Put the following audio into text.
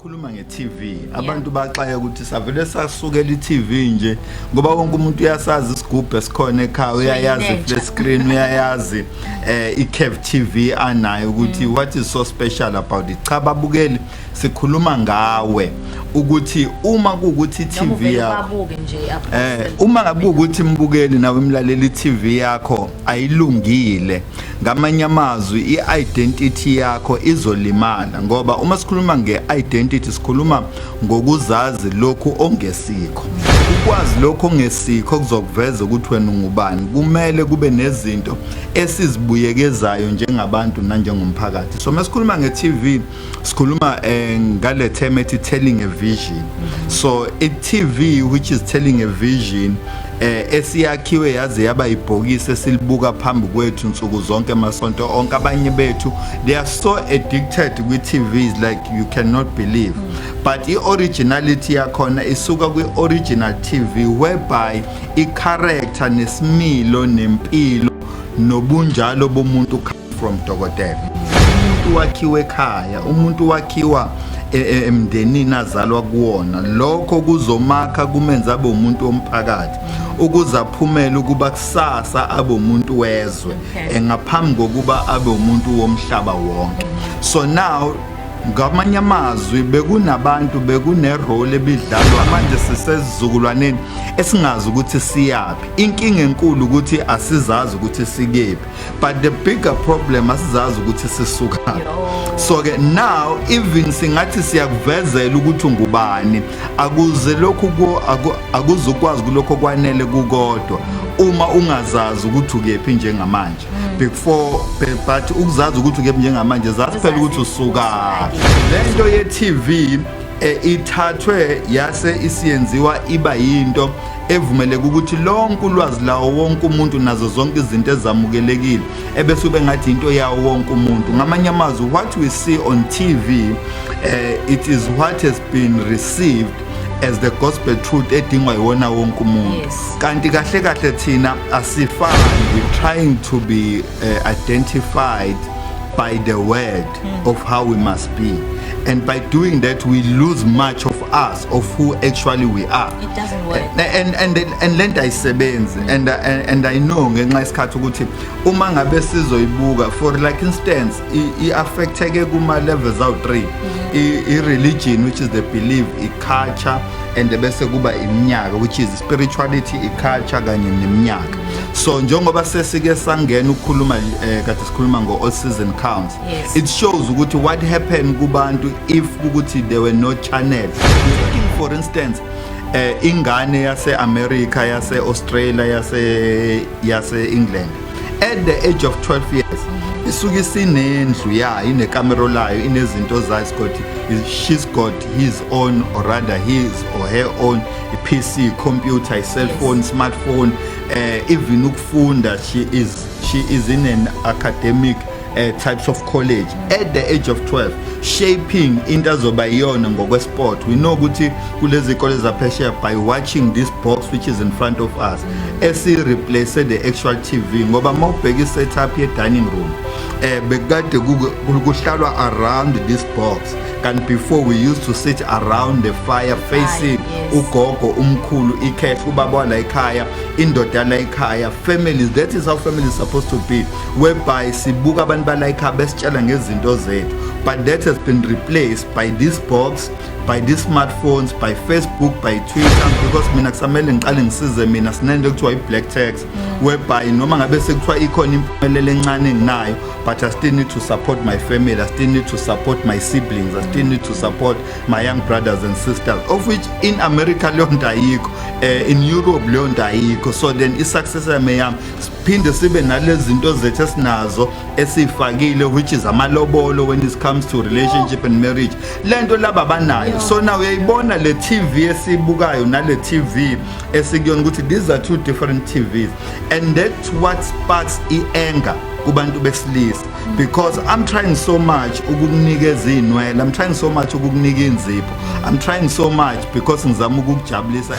Ukhuluma nge-TV, abantu baxaye ukuthi savele sasukela i-TV nje, ngoba wonke umuntu uyasazi isigubhu esikhona ekhaya, uyayazi i-flat screen, uyayazi i-curve TV anayo, ukuthi what is so special about it. Cha babukeli, sikhuluma ngawe ukuthi uma kuwukuthi i-TV yakho uma ngabe ukuthi mbukeli nawe mlaleli, i-TV yakho ayilungile, ngamanye amazwi i-identity yakho izolimala, ngoba uma sikhuluma nge-identity sikhuluma ngokuzazi lokhu ongesikho. Ukwazi lokhu ongesikho kuzokuveza ukuthi wena ungubani. Kumele kube nezinto esizibuyekezayo njengabantu nanjengomphakathi. So masikhuluma nge-TV sikhuluma ngale term ethi telling a vision. So i-TV which is telling a vision esiyakhiwe yaze yaba ibhokisi esilibuka phambi kwethu nsuku zonke, masonto onke. Abanye bethu, they are so addicted kwi-TVs like you cannot believe, but i-originality yakhona isuka kwi-original TV, whereby i-character nesimilo nempilo nobunjalo bomuntu come from dokotela. Umuntu wakhiwe ekhaya, umuntu wakhiwa emndenini azalwa kuwona. Lokho kuzomakha, kumenza abe umuntu womphakathi, ukuze aphumele ukuba kusasa abe umuntu wezwe ngaphambi kokuba abe umuntu womhlaba wonke. So now, ngamanye amazwi, bekunabantu, bekune-role ebidlalwa. Manje sisesizukulwaneni esingazi ukuthi siyaphi. Inkinga enkulu ukuthi asizazi ukuthi sikephi, but the bigger problem, asizazi ukuthi sisukaphi. So ke now, even singathi siyakuvezela ukuthi ungubani, akuze lokhu akuzukwazi kulokho kwanele kukodwa uma ungazazi ukuthi ukephi njengamanje. Before, but ukuzazi ukuthi ukephi njengamanje, zazi phela ukuthi usuka lento ye-TV ithathwe yase isiyenziwa iba yinto evumeleka ukuthi lonke ulwazi lawo wonke umuntu nazo zonke izinto ezamukelekile, ebese ube ngathi into yawo wonke umuntu. Ngamanye amazwi, what we see on TV, it is what has been received as the gospel truth edingwa yiwona wonke umuntu. Kanti kahle kahle thina asifani. We trying to be identified by the word of how we must be, and by doing that we lose much of us, of who actually we are. It doesn't work. And lento ayisebenzi, and I know ngenxa yesikhathi ukuthi uma ngabe sizoyibuka, for like instance, i-affecteke kuma levels awu 3: i-religion, which is the belief, i-culture, and bese kuba iminyaka, which is spirituality, i-culture kanye neminyaka. So njengoba sesike sangena ukukhuluma kade sikhuluma ngo all season counts, it shows ukuthi what happened kubantu if ukuthi there were no channels. Taking for instance ingane yase America, yase Australia, yase England, at the age of 12 years isuke isinendlu yayo, inekamero layo, inezinto zayo. She's got his own, or rather his or her own PC computer, a cell phone, smartphone, even ukufunda, she is in an academic types of college at the age of 12, shaping into azoba iyona ngokwesport. We know ukuthi kulezi zikole zaphesheya, by watching this box which is in front of us, esi replace the actual TV, ngoba mawubheka i-setup ye dining room, bekade kuhlalwa around this box, kanti before we used to sit around the fire facing ugogo, umkhulu, ikhehla, ubaba wala ekhaya, indoda yala ekhaya. Families, that is how families is supposed to be, whereby sibuka abantu bala ekhaya besitshela ngezinto zethu, but that has been replaced by this box, by these smartphones, by Facebook, by Twitter, because mina kusamele ngiqale ngisize mina. Sinento ekuthiwa i-black tax, whereby noma ngabe sekuthiwa ikhona impumelelo encane enginayo, but I still need to support my family, I still need to support my siblings, I still need to support my young brothers and sisters, of which in America leyo nto ayikho, in Europe leyo nto ayikho. So then i-success yami siphinde sibe nalezi zinto zethu esinazo esifakile, which is amalobolo when it comes to relationship and marriage, lento laba banayo. So now uyayibona le TV esibukayo nale TV esikuyona ukuthi these are two different TVs, and that's what sparks i-anger kubantu besilisa, because I'm trying so much ukukunikeza inwele, I'm trying so much ukukunika inzipho, I'm trying so much because ngizama ukukujabulisa.